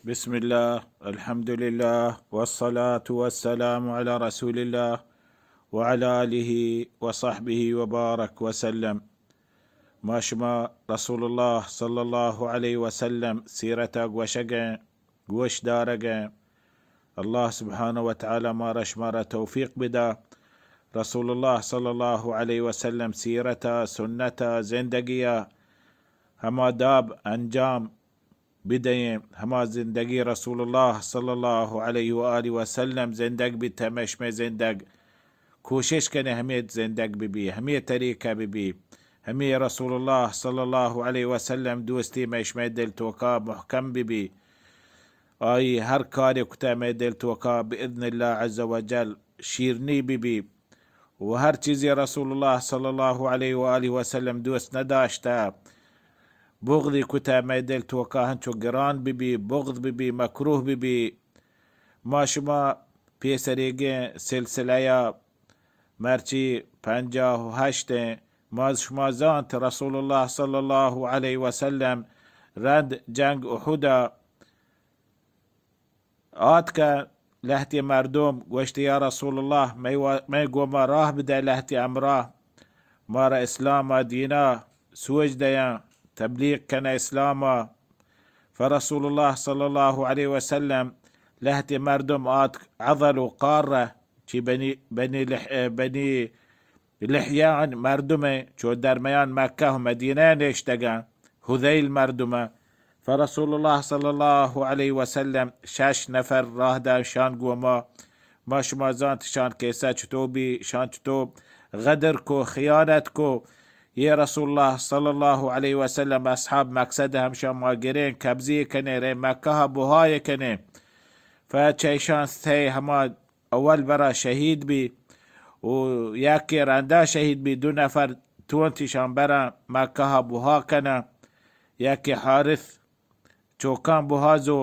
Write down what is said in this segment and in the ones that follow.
بسم الله، الحمد لله، والصلاة والسلام على رسول الله، وعلى آله وصحبه وبارك وسلم. ما شما رسول الله صلى الله عليه وسلم سیرتا گوشگیں، گوش دارگیں. الله سبحانه وتعالى مارا شمارا توفیق بدا. رسول الله صلى الله عليه وسلم سیرتا، سنتا، زندگیا ہما داب انجام بدئیں، ہما زندگی رسول اللہ صلی اللہ علیہ و آلہ وسلم زندگ بیت، ہمے شمئے زندگ. کوشش کنیں ہمے زندگ ببی، ہمے طریقہ ببی، ہمے رسول اللہ صلی اللہ علیہ وسلم دوستی مئے شمئے دل توکا محکم ببی. آئی ہر کارے کتہ مئے دل توکا باذن اللہ عز و جل شیرنی ببی. و ہر چیزے رسول اللہ صلی اللہ علیہ و آلہ وسلم دوست نداشتہ، بغضی کتہ مئے دل توکا ہنچو گران ببی، بغض ببی، مکروہ ببی. ما شما پیسریگیں سلسلہ یا مرچی پنجاہ و ہشت ایں. ما شما زانت رسول اللہ صلی اللہ علیہ وسلم رند جنگ احدا آتکہ لہتے مردم گوشت، یا رسول اللہ، مئے وا-، مئے گوما راہ بدہ لہتے ہمراہ، مارا اسلام دینا سوج دیاں، تبلیغ کنہ اسلام. فرسول اللہ صلی اللہ علیہ وسلم لہتے مردم آتک عضل و قارہ چی بنی، بنی لح-، بنی لحیان مردمے چو درمیان مکہ و مدینہ نشتگاں، ہذیل مردمہ. فرسول اللہ صلی اللہ علیہ وسلم شش نفر راہ دا شان گوما. ما شما زانت شان کیسہ چطو بی، شان چطو غدر کو، خیانت کو. یہ رسول اللہ صلی اللہ علیہ وسلم اصحاب مقصد ہمشان ما گریں، قبضی کنیں، رے مکہ بہائے کنیں. فچیشان سے ہما اول برا شہید بی و یکے رندا شہید بی، دو نفر تونتیشان برا مکہ بہا کنا، یکے حارث چوکان بہازو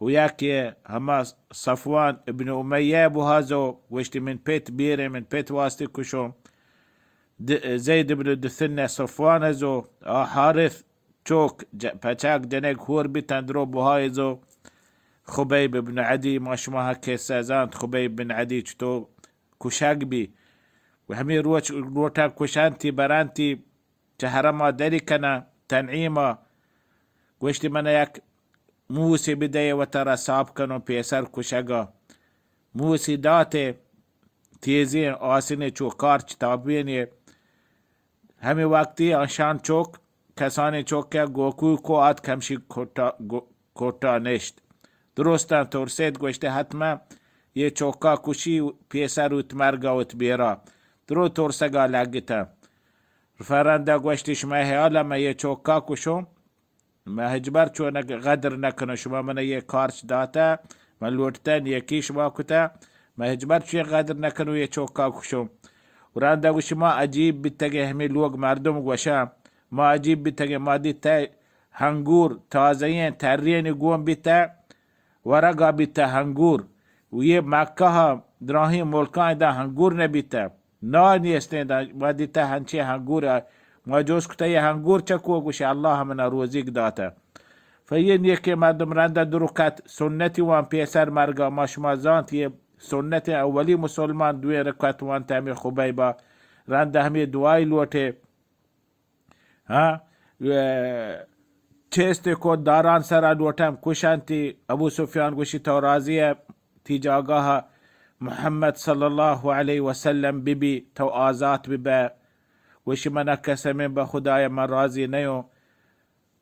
و یکے ہما صفوان ابن امیہ بہازو. گوشتی من پت بیرے، من پت واسطے کشو. د-، زید ابن دثنہ صفوان ازو، آ حارث چوک ج-، پچاک جنگ ہور بیتن درو بہائے زو. خبیب ابن عدی، ما شما ہا کسہ زانت، خبیب بن عدی چطو کشگ بی. و ہمے روچ لوٹا کشانتی برانتی چہ حرما دری کنا تنعیما. گوشتی من یک موسی بدے و ترا ساپ کنو پیسر کشگا. موسی داتے تیزیں آسنے چو کارچ تابینے. ہمے وقتی آ شان چوک، کسانیں چوک کہ گوکو کو آت کمشی کوٹا، گو-، کوٹا نشت. درستاں ترسیت، گوشتے حتما یہ چوکا کشی پیسر اوت مرگا اوت بیرا. درو ترسگا لگتا. فرندا گوشتی شما حیالا من یہ چوکا کشوں؟ من ہچبر چو نہ غدر نہ کنوں. شما من یہ کارچ داتہ، من لوٹتہ نیکی شما کتہ، من ہچبر چو غدر نہ کنوں یہ چوکا کشوں. و رندا گوشی ما عجیب بیتگیں ہمے لوگ مردم گوشاں، ما عجیب بیتگیں، ما دیتہ ہنگور تازہیں ترینی گون بیتہ، ورگا بیتہ ہنگور. و یہ مکہ دراہیں ملکاں دا ہنگور نہ بیتہ. نان نیستیں دا، ما دیتہ ہنچیں ہنگور، ما جوز کتہ یہ ہنگور چکو؟ گوشی اللہ منا روزیگ داتہ. فیہ نیکیں مردم رندا درو کت، سنتی وان پیسر مرگا، ما شما زانت یہ سنت اولی مسلمان دوئیں رکعت وانت ہمے خبیبا. رندا ہمے دعائی لوٹے. ہاں، اے، چیستے کو داران سرا لوٹم کشانتی. ابو سفیان گوشی تو راضی ہے تی جاگاہ محمد صلی اللہ علیہ وسلم بی بی، تو آزات بی بے. گوشی من قسم بہ خدای من راضی نیوں.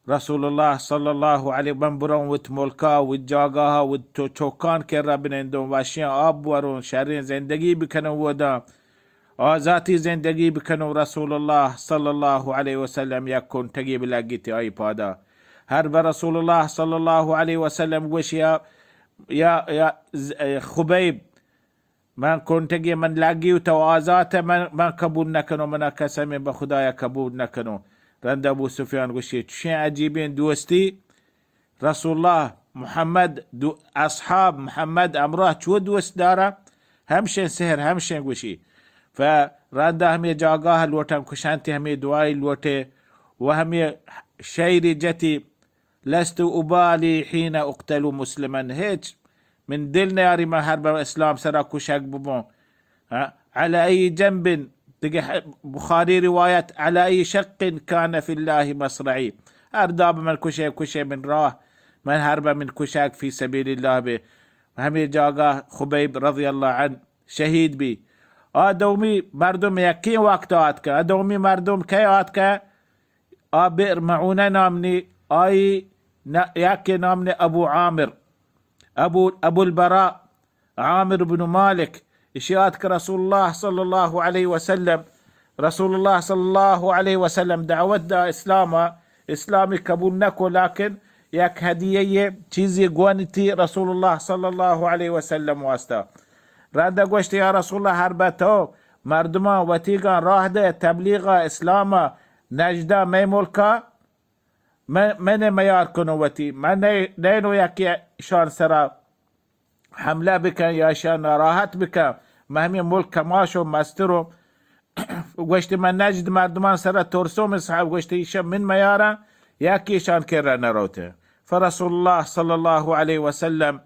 رسول اللہ صلی اللہ علیہ، من بروں وت ملکا، وت جاگاہا، وت چو-، چوکان کرا بنندوں، وشیں آپ بوروں، شریں زندگی بکنوں ودا، آزاتی زندگی بکنوں. رسول اللہ صلی اللہ علیہ وسلم یک کنٹگی بلگیتی آئی پادا. ہر بہ رسول اللہ صلی اللہ علیہ وسلم گوشی یا، یا، یا ز-، خبیب، من کنٹگی من لگی و تو آزات، من، من قبول نکنوں، منا قسم بہ خدایا قبول نکنوں. رند ابو سفیان گوشی چشیں عجیبیں دوستی، رسول اللہ محمد دو اصحاب محمد ہمراہ چو دوست دارا، ہمشیں سحر ہمشیں گوشی. ف رندا ہمے جاگاہ لوٹم کشانتی، ہمے دعائی لوٹے و ہمے شعری جتی لست أبالي حين أقتل مسلما، هچ من دل نیاری من ہر بہ اسلام سرا کشگ ببوں. ہاں، على أي جنب، دگہ ح-، بخاری روایت، على أي شق كان في الله مصرعي، ہر داب من کشے، کشے من راہ، من ہر بہ من کشگ فی سبیل اللہ بہ. ہمے جاگہ خبیب رضی اللہ عنہ شہید بی. آ دومی مردم یکیں وقت آتکہ، آ دومی مردم کئے آتکہ؟ آ بئر معونہ نامنی، آئی ن-، یکے نامنی ابو عامر، ابو، ابو البراء، عامر بن مالک. اشی آتکہ رسول اللہ صلی اللہ علیہ وسلم، رسول اللہ صلی اللہ علیہ وسلم دعوت دا اسلام، اسلامی قبول نکو، لیکن یک ہدیہ یہ چیزی گونتی رسول اللہ صلی اللہ علیہ وسلم واسطہ. رندا گوشت، یا رسول اللہ، ہر بہ تو مردمان وتیگان راہ دے، تبلیغ اسلام نجدہ مئے ملکا، من، من میار کنو وتی، من نئے، نئے نو یکی شان سرا حملہ بکن یا شان ناراحت بکن، من ہمیں ملک کماش و مستر و گوشت، من نجد مردمان سرا ترسو، من صاحب گوشت، ایشان من میارن، یکی شان کرا نروتے. فرسول اللہ صلی اللہ علیہ وسلم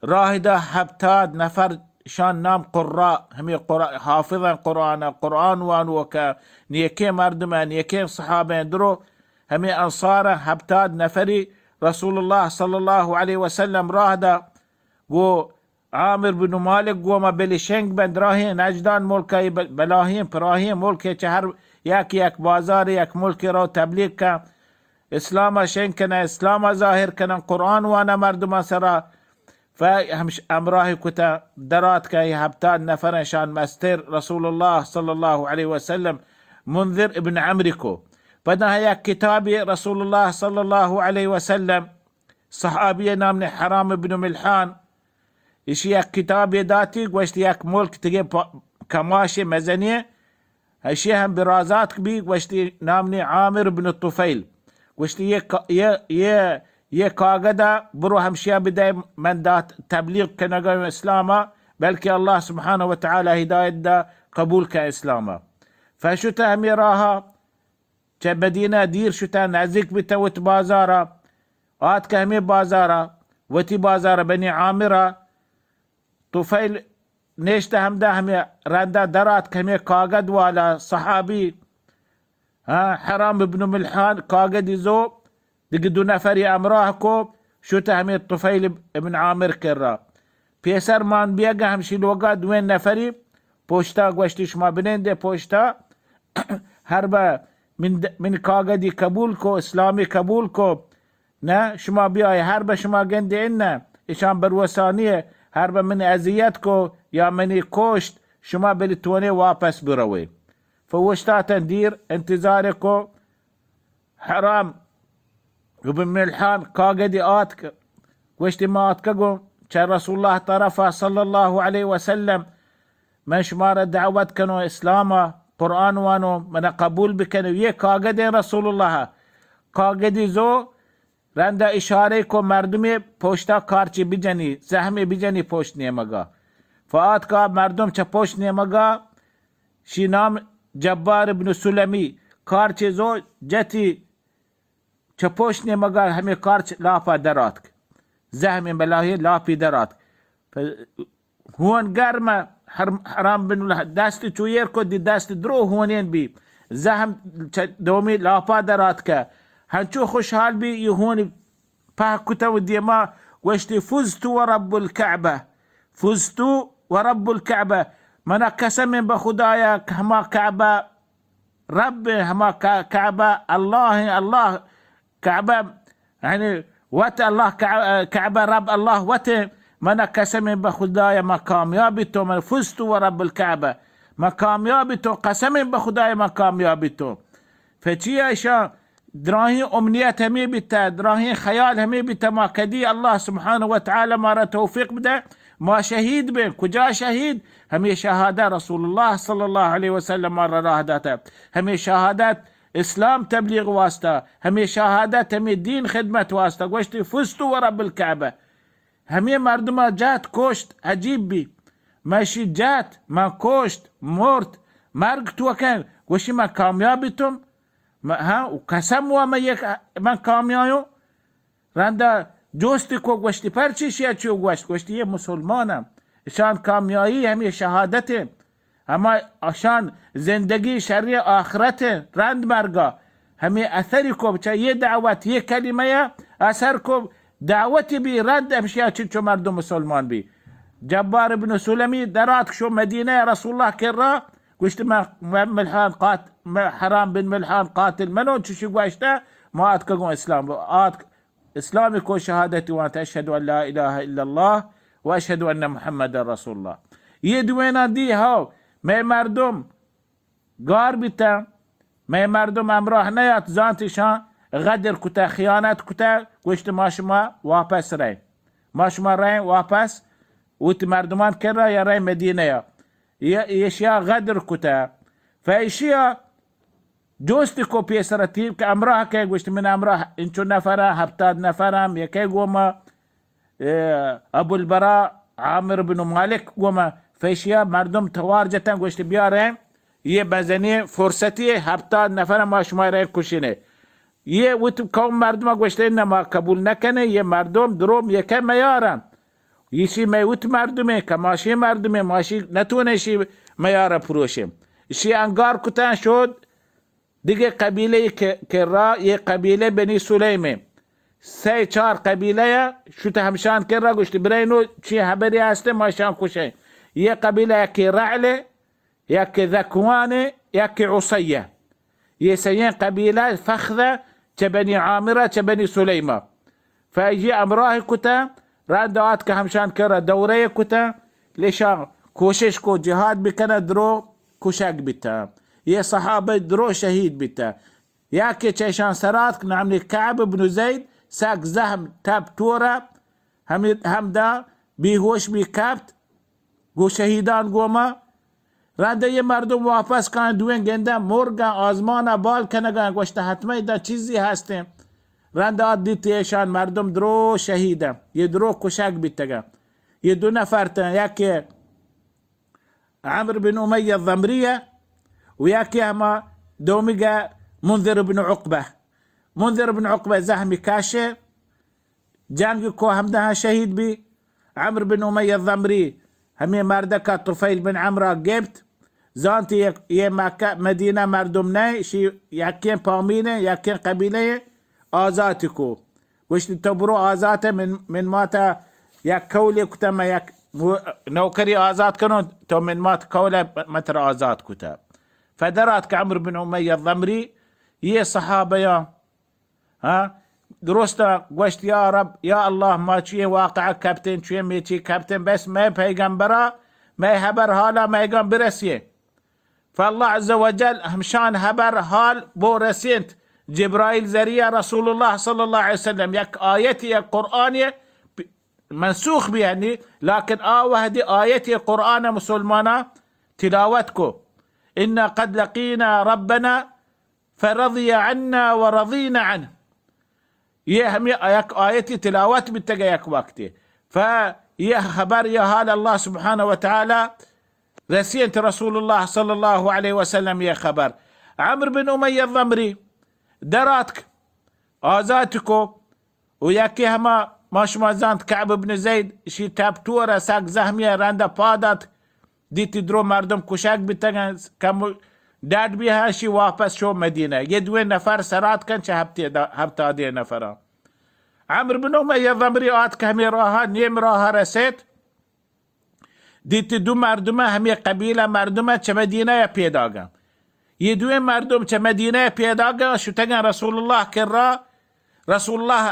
راہ دا ہپتاد نفر، شان نام قراء، ہمیں قرآ-، حافظ قرآن، قرآن وانوکہ، نیکیں مردم، نیکیں صحابہ درو، ہمیں انصار ہپتاد نفری رسول اللہ صلی اللہ علیہ وسلم راہ دا. گو عامر بن مالک گو ما بلی شنگ بند راہیں نجدان ملک ای ب-، بلاہیں پراہیں ملک چہ ہر یک یک بازار یک ملک رو تبلیغ کن، اسلام شنگ کنن، اسلام ظاہر کنن، قرآن وانن مردمان سرا. ف ہمش امراہ کتا، درات کہ ہپتاد نفر شان مستر رسول اللہ صلی اللہ علیہ وسلم منذر ابن عمرو کو. پدا یک کتابی رسول اللہ صلی اللہ علیہ وسلم، صحابی نام نے حرام ابن ملحان، اشی یک کتابی داتی، گوشت یک ملک تگے پا-، کماش مزنی، اشی ہم برازاتک بی، گوشتی نام نے عامر بن طفیل. گوشتی یہ کا-، یہ، یہ، یہ کاغذا برو ہمشیا بدے، من دات تبلیغ کنگا اسلاما، بلکہ اللہ سبحانہ و تعالی ہدایت دا، قبول کا اسلاما. فشت ہمی راہا چہ مدینہ دیر شتہ، نزیک بیتہ وت بازارا، آتکہ ہمے بازارا، وتی بازارا بنی عامرا، طفیل نیشتہ ہمدا، ہمے رندا دراتک ہمے کاگد والا صحابی، ہاں، حرام ابن ملحان کاگدی زو، دگہ دو نفری ہمراہ کو، شتہ ہمے طفیل ابن عامر کرا. پیسر مان بیگا ہمشی لوگا دوین نفری پوشتا، گوشتی شما بنندے پوشتا، ہر با من د-، من کاگدی قبول کو، اسلامی قبول کو، نہ شما بیائے، ہر با شما گندے انہ، اشان بروسانی، ہر با من اذیت کو یا منی کوشت، شما بلی تونے واپس بروے. فوشتاتن دیر انتظار کو، حرام ابن ملحان کاگدی آتک، گوشتی ما آتکگوں چہ رسول اللہ طرفا صلی اللہ علیہ وسلم، من شمارا دعوت کنوں اسلاما، قرآن وانوں، منا قبول بکنو. یہ کاگدیں رسول اللہ، کاگدی زو، رندا اشارے کو مردمی پوشتا کارچی بجنی، زہمی بجنی پوشت نیمگا. فآتکا مردم چہ پوشت نیمگا، شی نام جبار ابن سلمی، کارچے زو جتی چہ پوشت نیمگا، ہمے کارچ لاپا دراتک. زہمیں بلاہی لاپی دراتک. ہون گرم، حر-، حرام بن الح-، دست چو ایر کو، دی دست درو ہونین بی. زہم چہ دومی لاپا دراتک. ہنچو خوشحال بی، یہ ہونی پہک کتہ و دیما گوشتی، فزت و رب الکعبہ، فزت و رب الکعبہ، منا قسم بہ خدایا کہ ہما کعبہ رب، ہما کا-، کعبہ اللہ، اللہ کعبہ، یعنی وت اللہ کع-، کعبہ رب اللہ وت، منا قسم بہ خدایا ما کامیابی تو، من فزت و رب الکعبہ، ما کامیابی تو، قسم بہ خدایا ما کامیابی تو. فچی ایشاں دراہیں امنیت ہمے بیتہ، دراہیں خیال ہمے بیتہ، ما کدی اللہ سبحانہ و تعالی مارا توفیق بدہ، ما شہید بیں. کجا شہید؟ ہمے شہادہ رسول اللہ صلی اللہ علیہ وسلم مارا راہ داتہ، ہمے شہادت اسلام تبلیغ واسطہ، ہمے شہادت ہمے دین خدمت واسطہ. گوشتی، فزت و رب الکعبہ. ہمے مردما جہت کشت، عجیب بی. مشی جہت، من کشت، مرت، مرگ تو کن، گوشی من کامیاب بیتم. من، ہاں، و قسم وا من یک، من کامیایوں. رندا جوستی کو، گوشتی، پرچی شیا چو گوشت؟ گوشتی، یہ مسلمان ہیں، اشان کامیابی ہمیں شہادت ہیں، ہما اشان زندگی شر آخرت ہیں، رند مرگا ہمیں اثری کو، بچا یہ دعوت، یہ کلمہ یا اثر کو، دعوتی بی رند ہمشیا چنچو مردم مسلمان بی. جبار ابن سلمی درات شو مدینہ رسول اللہ کرا، گوشت، من، من ملحان قات-، من حرام بن ملحان قاتل منو، چشی گوشتہ، ما آتکگوں اسلام، آتک اسلامی کو، شہادتی وانت، اشہد ان لا الہ الا اللہ و اشہد ان محمد رسول اللہ. یہ دوینا دی ہو، مئے مردم گار بیتہ، مئے مردم ہمراہ نیات، زانت اشان غدر کتہ، خیانت کتہ، گوشت، ما شما واپس رئیں، ما شما رئیں واپس وتی مردمان کرا یا رئیں مدینہ یا. یہ ایشیا غدر کتہ. فیشیا جوستی کو پیسر تیب کہ ہمراہ کئے؟ گوشت، من ہمراہ انچو نفر، ہپتاد نفر ہم یکے گوما، اے، ابو البراء عامر بن مالک گوما. فیشیا مردم توار جتن، گوشت، بیاریں، یہ مزنی فرصتی، ہپتاد نفر ما شما رئے کشینے. یہ وت قوم مردم گوشت، نہ، ما قبول نکنے، یہ مردم دروم یکے میارن. ایشی مئے وت مردمیں، کماشی مردمیں، ماشی نتونے شی میارا پروشیں. ایشی انگار کتن شد، دیگه قبیلہ کہ، کرا، یہ قبیلہ بنی سلیمیں. سے چار قبیلہ یا شت ہمشان کرا، گوشت، برینو چی حبری ہستے، ما شان کشیں. یہ قبیلہ یکی رعلے، یکی ذکوانے، یکی عصیہ. یہ سیئیں قبیلہ فخذہ چہ بنی عامرہ چہ بنی سلیمہ. فیجی ہمراہ کتہ، رند آتکہ ہمشان کرا دورہ کتہ، لشان کوشش کو جہاد بکنہ، درو کشگ بیتہ. یہ صحابہ درو شہید بیتہ. یکے چہ اشان سرا آتک، نامی کعب ابن زید، سک زہم تب ٹورہ، ہمے ہمدا بیہوش بی کپت، گو شہیدان گوما. رندا یہ مردم واپس کان، دوئیں گندہ مرگاں، آزمانا بال کنگاں، گوشتہ، حتما ادا چیزی ہستیں. رندا آت دیتی ایشان مردم درو شہیداں، یہ درو کشگ بیتگاں. یہ دو نفر تن، یکے عمرو بن امیہ الضمری و یکے ہما دومیگا منذر بن عقبہ. منذر بن عقبہ زہمی کاشے، جنگ کو ہمدہاں شہید بی. عمرو بن امیہ الضمری ہمے مردکا طفیل بن عمرا گپت، زانتی یک، یہ مکہ مدینہ مردم نئے، شی یکیں پامینے، یکیں قبیلے، آزاتی کو. گوشتی، تو برو آزات، من، من ماتا یک قولے کتا، من یک مو-، نوکری آزات کنوں، تو من مات قولے، من ترا آزات کتا. فدرات کہ عمرو بن امیہ الضمری، یہ صحابیاں، ہاں، درستا گوشت، یا رب، یا اللہ، ما چوئیں واقعہ کپتیں، چوئیں میچی کپتیں، بس مئے پیغمبرا، مئے حبر حالا مئیگاں برسیے. فاللہ عز وجل ہمشان حبر حال بو رسینت. جبرائیل ذریعہ رسول اللہ صلی اللہ علیہ وسلم یک آیتی، یک قرآنی منسوخ بیانی، لیکن آ وہدی آیتی قرآن مسلمانا تلاوت کو، انا قد لقینا ربنا فرضی عنا و رضینا عنہ. یہ ہمیں یک آیتی تلاوت بیتگ یک وقتی. ف یہ خبر، یہ حال اللہ سبحانہ و تعالی رسینت رسول اللہ صلی اللہ علیہ وسلم یہ خبر. عمرو بن امیہ الضمری دراتک، آزات کو، و یکی ہما ما شما زانت کعب ابن زید، شی تپ ٹور سک زہمی، رندا پادات، دیتی درو مردم کشگ بیتگن، کم ڈاڈ بی ہا، شی واپس شو مدینہ. یہ دوئیں نفر سرات کن چہ ہپتے دا، ہپتادیں نفراں. عمرو بن امیہ الضمری آتک ہمے راہا، نیم راہا رسیت، دیتی دو مردم ہمے قبیلہ مردم چہ مدینہ یا پیداگن. یہ دوئیں مردم چہ مدینہ یا پیداگن، شتگن رسول اللہ کرا، رسول اللہ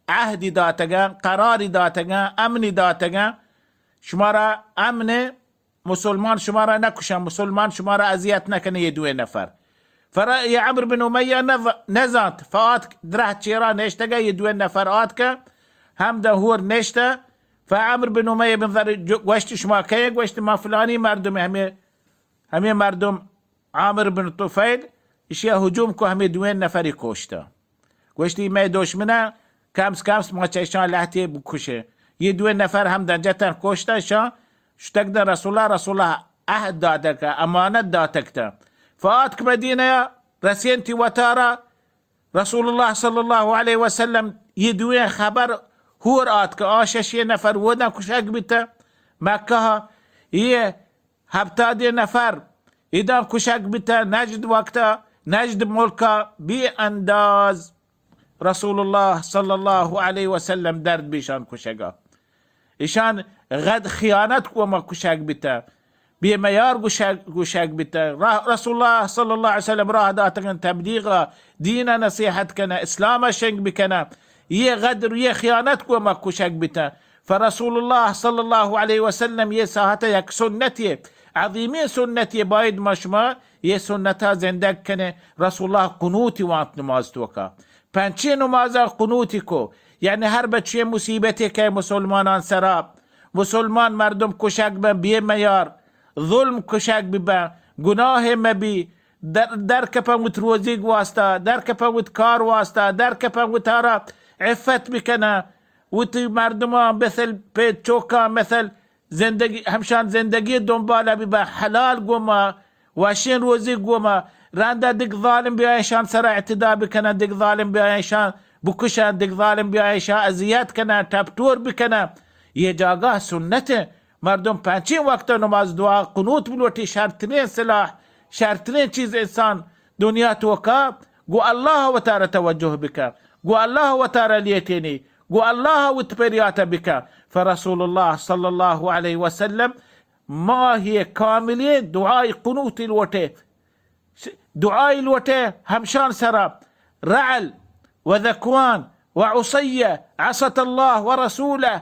عہدی داتگن، قراری داتگن، امنی داتگن، شمارا امن، مسلمان شمارا نکشن، مسلمان شمارا اذیت نکنه، یہ دوئیں نفر. فرا یہ عمرو بن امیہ نز-، نزانت، فآتک درہ چیرا نشتگا، یہ دوئیں نفر آتکا، ہمدا ہور نشتا. فعمرو بن امیہ بن ضمری جو-، گوشت، شما کئے؟ گوشت، ما فلانی مردم، ہمیں، ہمیں مردم عامر بن طفیل، اشیا ہجوم کو، ہمیں دوئیں نفری کشتا. گوشتی، مئے دشمناں کمس کمس ما چہ اشاں لہتے بکشیں. یہ دوئیں نفر ہمدا جتن کشتن، اشاں شتگ دن رسول اللہ، رسول اللہ عہد داتگ، امانت داتگ تا. فآتک مدینہ یا رسینتی وتارا، رسول اللہ صلی اللہ علیہ وسلم یہ دوئیں خبر ہور آتکہ، آ ششیں نفر اوداں کشگ بیتہ مکہ ءَ، یہ ہپتادیں نفر اداں کشگ بیتہ نجد وقتا، نجد ملکا بے انداز رسول اللہ صلی اللہ علیہ وسلم درد بیشان کشگا۔ ایشان غد خیانت کو ما کشگ بیتہ، بے میار گشگ، گشگ بیتہ۔ راہ، رسول اللہ صلی اللہ علیہ وسلم راہ داتگن تبلیغ دین نصیحت کنہ، اسلام شنگ بکنہ۔ یہ غدر، یہ خیانت کو ما کشگ بیتہ۔ فرسول اللہ صلی اللہ علیہ وسلم یہ ساعت یک سنتی، عظیمی سنتی، باید ما شما یہ سنتا زندگ کنہ۔ رسول اللہ قنوتی وانت نماز توکا۔ پنچیں نمازا قنوتی کو، یعنی ہر بچے مصیبتے کہ مسلمانان سرا، مسلمان مردم کشگ بہ بے میار، ظلم کشگ بہ بہ، گناہ مبی، در، در کپن وت روزیگ واسطہ، در کپن وت کار واسطہ، در کپن وتارا عفت بکنہ، وتی مردمان مثل پہ چوکاں مثل زندگی، ہمشان زندگی دنبالا بہ بہ، حلال گوما، وشیں روزی گوما، رندا دگہ ظالم بیایشان سرا اعتدا بکنہ، دگہ ظالم بیایشان بکشہ، دگہ ظالم بیایشان اذیت کنہ، ٹپ ٹور بکنہ۔ یہ جاگہ سنت ہے۔ مردم پنچیں وقت نماز، دعا، قنوت بلوٹی، شرترین سلاح، شرترین چیز انسان دنیا توکا گو اللہ وتارا توجہ بکن، گو اللہ وتارا لیٹینی، گو اللہ وت پریات بکن۔ فرسول اللہ صلی اللہ علیہ وسلم ماہ کاملی دعای قنوت لوٹے، دعای لوٹے ہمشان سرا رعل و ذکوان و عصیہ، عصت اللہ و رسولہ،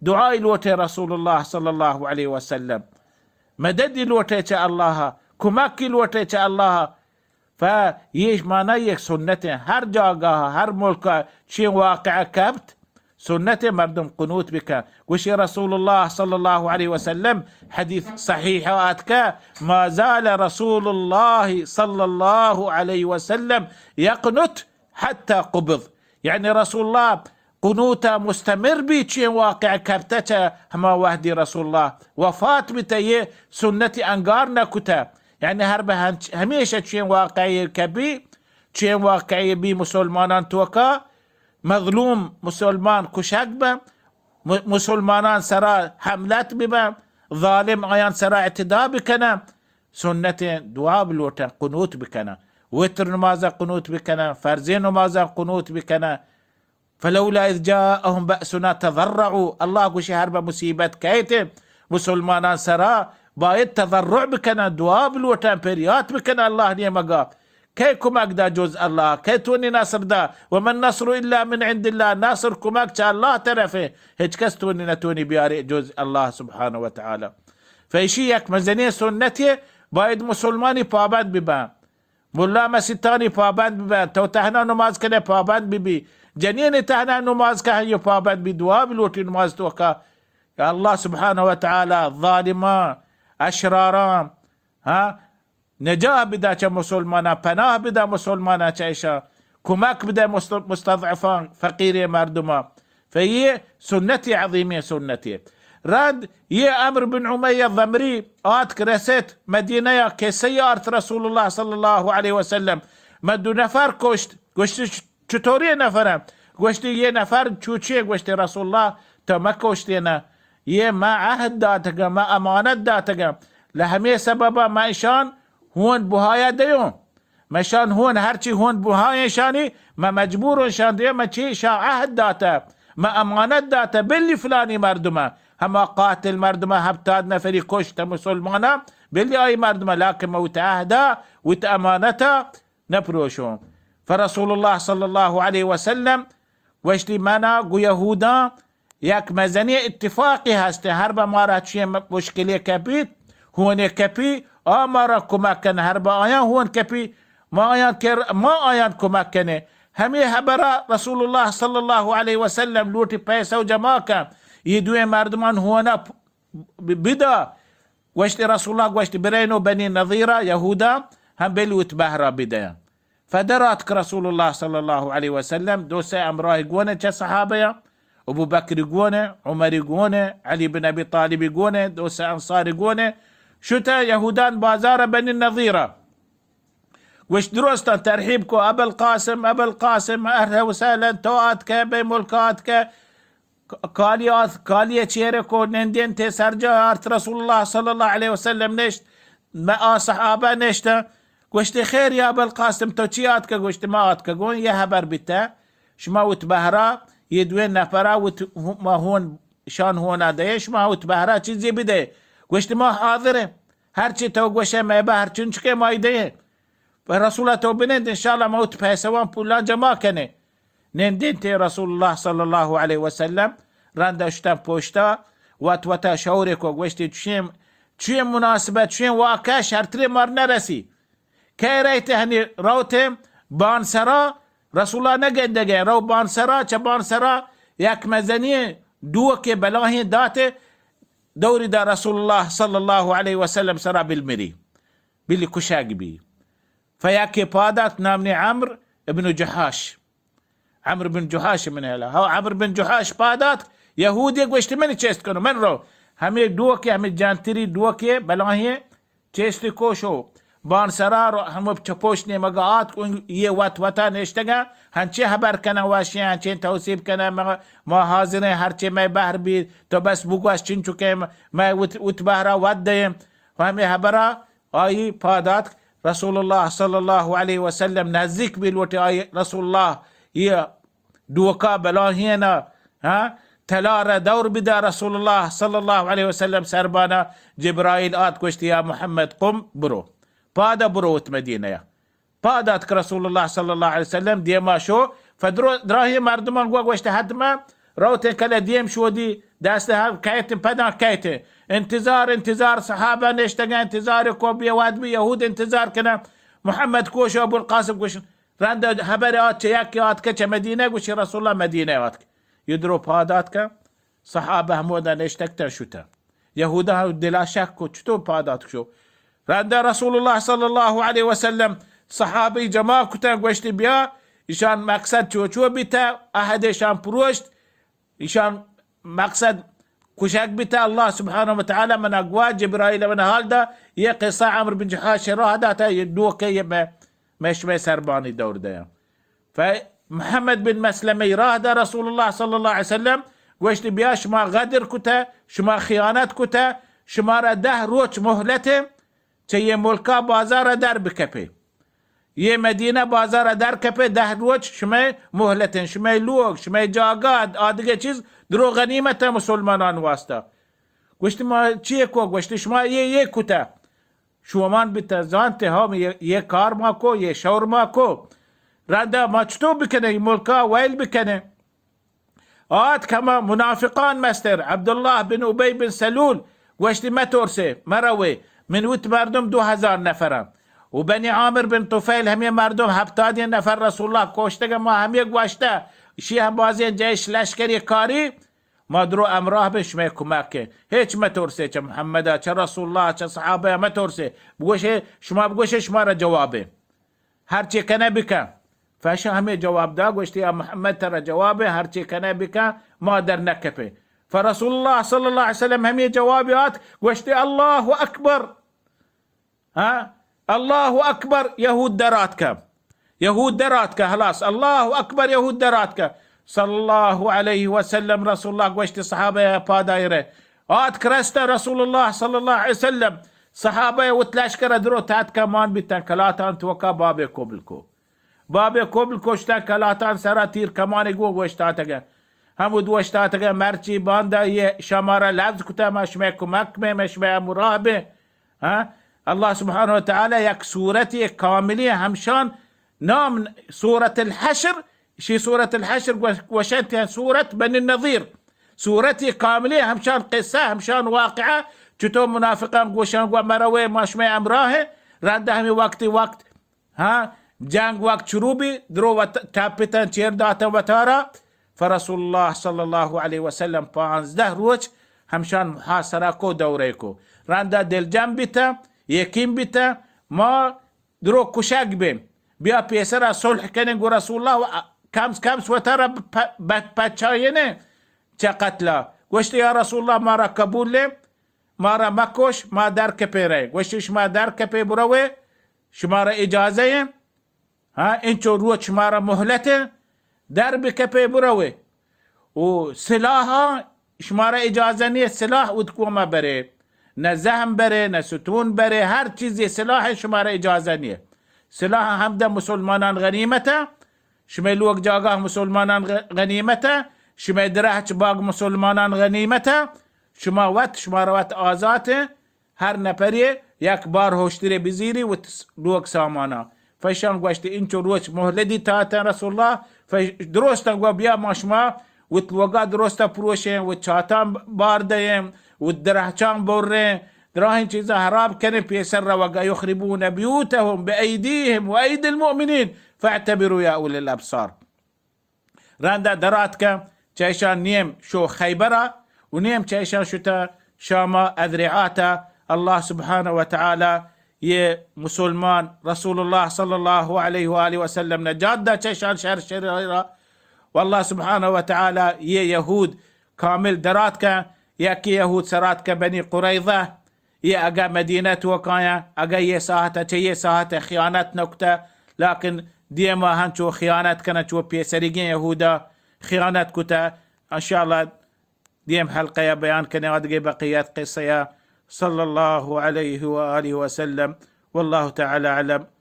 دعای لوٹے رسول اللہ صلی اللہ علیہ وسلم، مددی لوٹے چہ اللہ، کمکی لوٹے چہ اللہ۔ ف یہ معنی یک سنت ہیں، ہر جاگہ، ہر ملک چین واقعہ کپت، سنت مردم قنوت بکن۔ گوشی رسول اللہ صلی اللہ علیہ وسلم، حدیث صحیح آتکہ، ما زال رسول اللہ صلی اللہ علیہ وسلم یقنت حتی قبض۔ یعنی رسول اللہ قنوت مستمر بی، چین واقعہ کپتہ چہ ہما وحدی رسول اللہ وفات بیتہ، یہ سنتی انگار نہ کتہ۔ یعنی ہر بہ ہنچ، ہمیشہ چین واقعہ کپی، چین واقعہ بی مسلمانان توکا، مظلوم مسلمان کشگ بہ، م-، مسلمانان سرا حملت ببہ، ظالم آیان سرا اعتدا بکنہ، سنت دعا بلوٹن، قنوت بکنن، وتر نمازا قنوت بکنن، فرضیں نمازا قنوت بکنن۔ فلولا اذ جاءهم بأسنا تضرعوا، اللہ گوشی ہر بہ مصیبت کئیت، مسلمانان سرا باید تضرع بکنن، دعا بلوٹن، پریات بکنن اللہ نیمگا۔ کئے کمک دا جز اللہ؟ کئے تونی نصر دا؟ وما النصر الا من عند اللہ، نصر کمک چہ اللہ طرف ہے، ہچ کس تونی نتونی بیارے جز اللہ سبحانہ و تعالی۔ فیشی یک مزنیں سنتے، باید مسلمانی پابند ببن، ملا مسیتانی پابند ببن، تو تہنا نماز کنے پابند ببی، جنین تہنا نماز کہن یہ پابند بی، دعا بلوٹی نماز توکا، یا اللہ سبحانہ و تعالی ظالمان، اشراران، ہاں، نجاہ بدا چہ مسلماناں، پناہ بدا مسلماناں، چہ ایشاں کمک بدے مست-، مستضعفاں، فقیریں مردماں۔ فیہ سنتی عظیمیں سنتے۔ رند یہ عمرو بن امیہ ضمری آتک رست مدینہ یا قصہ آرت رسول اللہ صلی اللہ علیہ وسلم، من دو نفر کشت، گوشت چطوری نفر؟ گوشتی یہ نفر چوچی؟ گوشتی رسول اللہ تو مکشتینا، یہ ما عہد داتگا، ما امانت داتگا، لہمی سببا ما اشان ہون بہایا دیوں۔ مشان ہون، ہرچی ہون بہائیں شانی، ما مجبور شان دیوں، ما چی شان عہد داتا، ما امانت داتا، بلی فلانی مردمہ، ہما قاتل مردمہ ہپتاد نفری کشت مسلمانا، بلی آئی مردمہ، لکن ما وت عہدا، وت امانتا نپروشوں۔ فرسول اللہ صلی اللہ علیہ وسلم گوشتی، منا گو یہوداں یک مزنی اتفاقی ہستے، ہر بہ مارا چیئے م-، مشکلی کپیت، ہونے کپی، آ مارا کمک کن، ہر بہ آیاں ہون کپی، ما آیاں کر، ما آیاں کمک کنے۔ ہمیں حبرہ رسول اللہ صلی اللہ علیہ وسلم لوٹی پیسہ و جمع کن، یہ دوئیں مردمان ہونا ب-، بدا۔ گوشت رسول اللہ، گوشت برینو بنی نظیرہ، یہودا ہم بلوت بہرا بدیاں۔ فدراتک رسول اللہ صلی اللہ علیہ وسلم، دو سے امراہ گونے چہ صحابہ، ابو بکر گونے، عمر گونے، علی بن ابی طالب گونے، دو سے انصار گونے، شتہ یہودان بازار بنی نظیرہ۔ گوشت درستاں ترحیب کو، ابوالقاسم، ابوالقاسم، اهلا وسهلا، تو آتکه، بے ملک آتکه، ک-، کالی آت-، کالی چیرے کو، نندین تے سرجا آرت، رسول الله صلی الله علیه وسلم نشت، ما آ صحابه نشت. گوشتی خیر یا ابوالقاسم، تو چی آتکه؟ گوشتی ما آتکه گون یه خبر بیته، شما وت بهرا یه دوین نفرا وت ما هون، شان هونا ده، شما وت بهرا چیزی بده. گوشتی ما حاضریں، هرچی تو گوشه مه بهر چنچکه ما ده. و رسول الله تو بنند، انشاءالله ما وت پیسوان پولان جمع کنه. نندین تے رسول الله صلی الله علیه وسلم، رند اشتن پشتا، وت وتا شورے کو، گوشتی چوشیں، چوشیں مناسبت، چوشیں واقعه شرترے مار نرسی. کئے رئیت؟ هنی روت بانسرا، رسول الله نگندگه، رو بانسرا، چه بانسرا یک مزنی ڈوکے بلاهیں دات، دوری دا رسول الله صلی الله علیه وسلم سرا بل مری، بل کشگ بی. فیکے پادات نام نی عمرو ابن جحاش. عمرو بن جحاش من هلا. هو عمرو بن جحاش پادات، یهودی گوشت من چست کنو، من رو. همی ڈوکے، همی جانتری ڈوکے بلاهیں چست کوشو. بانسرا رو هم چپوش نیمگا آت، یه وت وتا نشتگا، هنچه خبر کنه واشی، هنچه توصیب کنه، ما، ما حاضریں، هرچه مه بهر بی، تو بس بگوش چنچکه مه وت، وت بهرا وت دیم. و همی خبرا آئی پادات رسول الله صلی الله علیه وسلم نزدیک بی، لوٹی آئی رسول الله یه ڈوکا بلاهینا، ها، تلارا دور بدا رسول الله صلی الله علیه وسلم سربانا. جبرائیل آت گوشت یا محمد قم، برو، پادا برو وت مدینه. پاد آتک رسول الله صلی الله علیه وسلم دیما شو، فدرو دراهی مردمان گوا گوشت حتما روتیں کله دیم شودی دست هم کیت پدان کیت. انتظار، انتظار، صحابه نشتگه انتظار کو بی واد بی یهود انتظار کنه. محمد کوش ابوالقاسم گوش رند خبر آت چه یکی آتک چه مدینه گوشی رسول الله مدینه آتک. یدرو پاد آتک. صحابه همودا نشتگ تا شتا. یهودا هم دلا شک کو چطور پاد آتک شو. رندا رسول الله صلی الله علیه وسلم صحابه جمع کتن گوشتی بیا ایشان مقصد چو چو بیتا، عهد ایشان پروشت، ایشان مقصد کشک بیتا. الله سبحانه و تعالی من گوا جبرائیل من حال دا، یه قصه عمرو بن جحاش راه داتا، یه دوکه یه مه-، مشمه سربانی دور دیا. فمحمد بن مسلمه راه دا رسول الله صلی الله علیه وسلم گوشت بیا شما غدر کته، شما خیانت کته، شما را ده روچ مهلته، چه یه ملکا بازار در بکپه، یه مدینه بازار در کپه، ده روچ شما مهلتن، شما لوگ، شما جاگا، آدگه چیز درو غنیمت مسلمانان واسطه. گوشت ما چیه کو؟ گوشت شما یه یه کته. شومان بیت زانت ها، یه، یه کار ما کو، یه شور ما کو. رندا ما چطور بکنه؟ این ملکا ویل بکنه. آت کما منافقان مستر عبدالله بن ابی بن سلول گوشتی مترسه، مروه، من وت مردم دو هزار نفرم. و بنی عامر بن طفیل همی مردم هفتاد نفر رسول الله کشتگ، ما همی گوشته، شی هم بازی جیش لشکری کاری، ما درو همراه به شما کمک کن. هیچ مترسه، چه محمد، چه رسول الله، چه صحابه مترسه. بگوشه، شما بگوشه، شما را جوابه. هر چی کنه بکن. فش همی جواب دا، گوشتی، یا محمد، ترا جوابه، هر چی کنه بکن، ما در نکپه. فرسول الله صلی الله علیه وسلم همی جواب آت، گوشتی، الله اکبر. ها؟ الله اکبر، یهود دراتکه. یهود دراتکه، خلاص. الله اکبر، یهود دراتکه. صلی الله علیه وسلم رسول الله گوشت صحابه پادایره. آتک رسته رسول الله صلی الله علیه وسلم. صحابه وت لشکر درو تاتکه مان بیتن کلاتان توکا بابه قبل کو. بابه قبل کشته کلاتان سرا تیر کمانی گو گوشتاتگه. همود وشتاتگه مرچی باندا یه شمارا لفظ کته، ما شما کمک مه، ما شما همراه به. ها؟ الله سبحانه و تعالی یک سورتی کاملی همشان نام سورة الحشر، شی سورة الحشر گوش-، گوشنت یا سورة بنی النضیر. سورتی کاملی همشان قصه، همشان واقعه، چطور منافقان گوشان گو مروه ما شما همراه، رند همی وقتی وقت ها، جنگ وقت شروع بی، درو وت-، ٹپتن چیر داتن وتارا، فرسول الله صلی الله علیه وسلم پانزده روچ همشان محاصره کو، دوره کو. رندا دلجم بیتن، یقین بیتن، ما درو کشگ بیم. بیا پیسرا صلح کنین گو رسول الله و کمس کمس وتارا پ-، ب-، پچاینه چه قتلا. گوشت، یا رسول الله، مارا قبوله، مارا مکش، ما در کپیره. گوشت، شما در کپی بروه، شمارا اجازه ایں، ہاں، انچو روچ شمارا مہلت ہے، در بکپے بروے۔ و سلاحا شمارا اجازہ نیے سلاح ود کوما برے، نہ زہم برے، نہ ستون برے، ہر چیزی سلاح شمارا اجازہ نیے۔ سلاح ہمدا مسلمانان غنیمت ہے، شمئے لوگ جاگہ مسلمانان غ-، غنیمت ہے، شمئے درہچ باگ مسلمانان غنیمت ہے، شما وت، شمارا وت آزات ہے، ہر نپرے یک بار ہوشترے بزیری وت س-، لوگ سامانا۔ فیشان گوشت، انچو روچ مہلدی تاتن رسول اللہ، فیش-، درستاں گو بیا ما شما وت لوگا درستا پروشیں، وت چاتاں بار دئیں، وت درہچاں بریں، دراہیں چیزاں حراب کنیں، پیسر روگا، یخربون بیوتهم بأیدیهم و ایدی المؤمنین فاعتبروا یا اولی الابصار۔ رندا دراتکہ چہ اشان نیم شو خیبرا و نیم چہ اشان شتہ شاما ادرعاتا۔ اللہ سبحانہ و تعالی یہ مسلمان رسول اللہ صلی اللہ علیہ و آلہ وسلم نجات دا چہ اشان شر شریرا۔ و اللہ سبحانہ و تعالی یہ یہود کامل دراتکہ، یکی یہود سراتکہ بنی قریظہ، یہ اگہ مدینہ توکایاں، اگہ یہ ساعت چہ یہ ساعت خیانت نکتہ، لیکن دیما ہنچو خیانت کنہ، چو پیسریگیں یہودا خیانت کتہ۔ انشاءاللہ دیم حلقہ یا بیان کنہ آدگہ بقیت قصہ یا۔ صلی اللہ علیہ و آلہ وسلم۔ واللہ تعالی اعلم۔